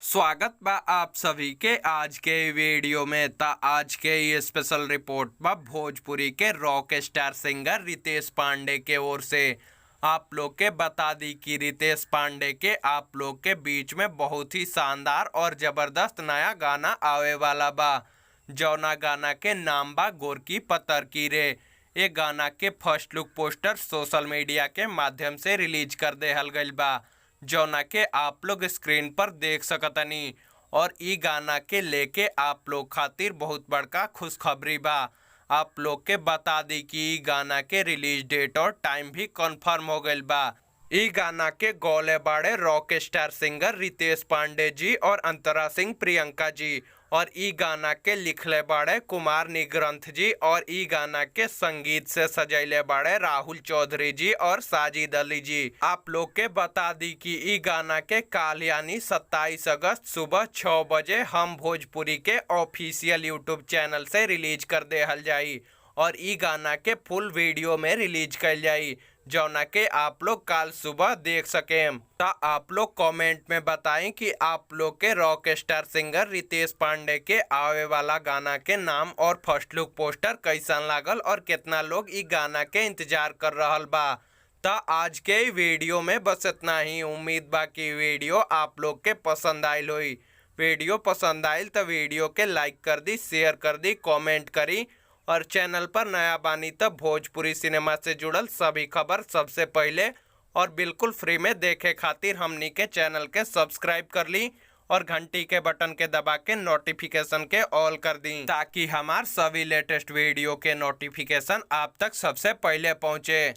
स्वागत बा आप सभी के आज के वीडियो में। ता आज के ये स्पेशल रिपोर्ट बा भोजपुरी के rock star singer Ritesh Pandey के ओर से। आप लोग के बता दी कि रितेश पांडे के आप लोग के बीच में बहुत ही शानदार और जबरदस्त नया गाना आवे वाला बा, जौना गाना के नाम बा गोरकी पतर की रे। ये गाना के first look poster social media के माध्यम से रिलीज कर देहल गइल बा, जौना के आप लोग स्क्रीन पर देख सकतनी। और इ गाना के लेके आप लोग खातिर बहुत बड़का खुशखबरी बा। आप लोग के बता दी कि इ गाना के रिलीज डेट और टाइम भी कंफर्म हो गइल बा। इ गाना के गौले बाड़े rock star singer Ritesh Pandey ji और अंतरा सिंह प्रियंका जी, और इ गाना के लिखले बाड़े कुमार निग्रंथ जी, और इ गाना के संगीत से सजैले बाड़े राहुल चौधरी जी और साजिद अली जी। आप लोग के बता दी कि इ गाना के काल यानी 27 अगस्त सुबह 6 बजे हम भोजपुरी के ऑफिशियल यूट्यूब चैनल से रिलीज कर देहल जाई और इ गाना के फुल वीडियो में रिलीज कइल जाई, जौना के आप लोग काल सुबह देख सकेम। ता आप लोग कमेंट में बताएं कि आप लोग के rock star singer Ritesh Pandey के आवे वाला गाना के नाम और फर्स्ट लुक पोस्टर कैसन लागल और कितना लोग इ गाना के इंतजार कर रहल बा। ता आज के वीडियो में बस इतना ही। उम्मीद बा कि वीडियो आप लोग के पसंद आइल होई। वीडियो पसंद आइल तो वीडियो के लाइक कर दी, शेयर कर दी, कमेंट करी और चैनल पर नया बानी तो भोजपुरी सिनेमा से जुड़ल सभी खबर सबसे पहले और बिल्कुल फ्री में देखे खातिर हमनी के चैनल के सब्सक्राइब कर ली और घंटी के बटन के दबा के नोटिफिकेशन के ऑल कर दी, ताकि हमार सभी लेटेस्ट वीडियो के नोटिफिकेशन आप तक सबसे पहले पहुंचे।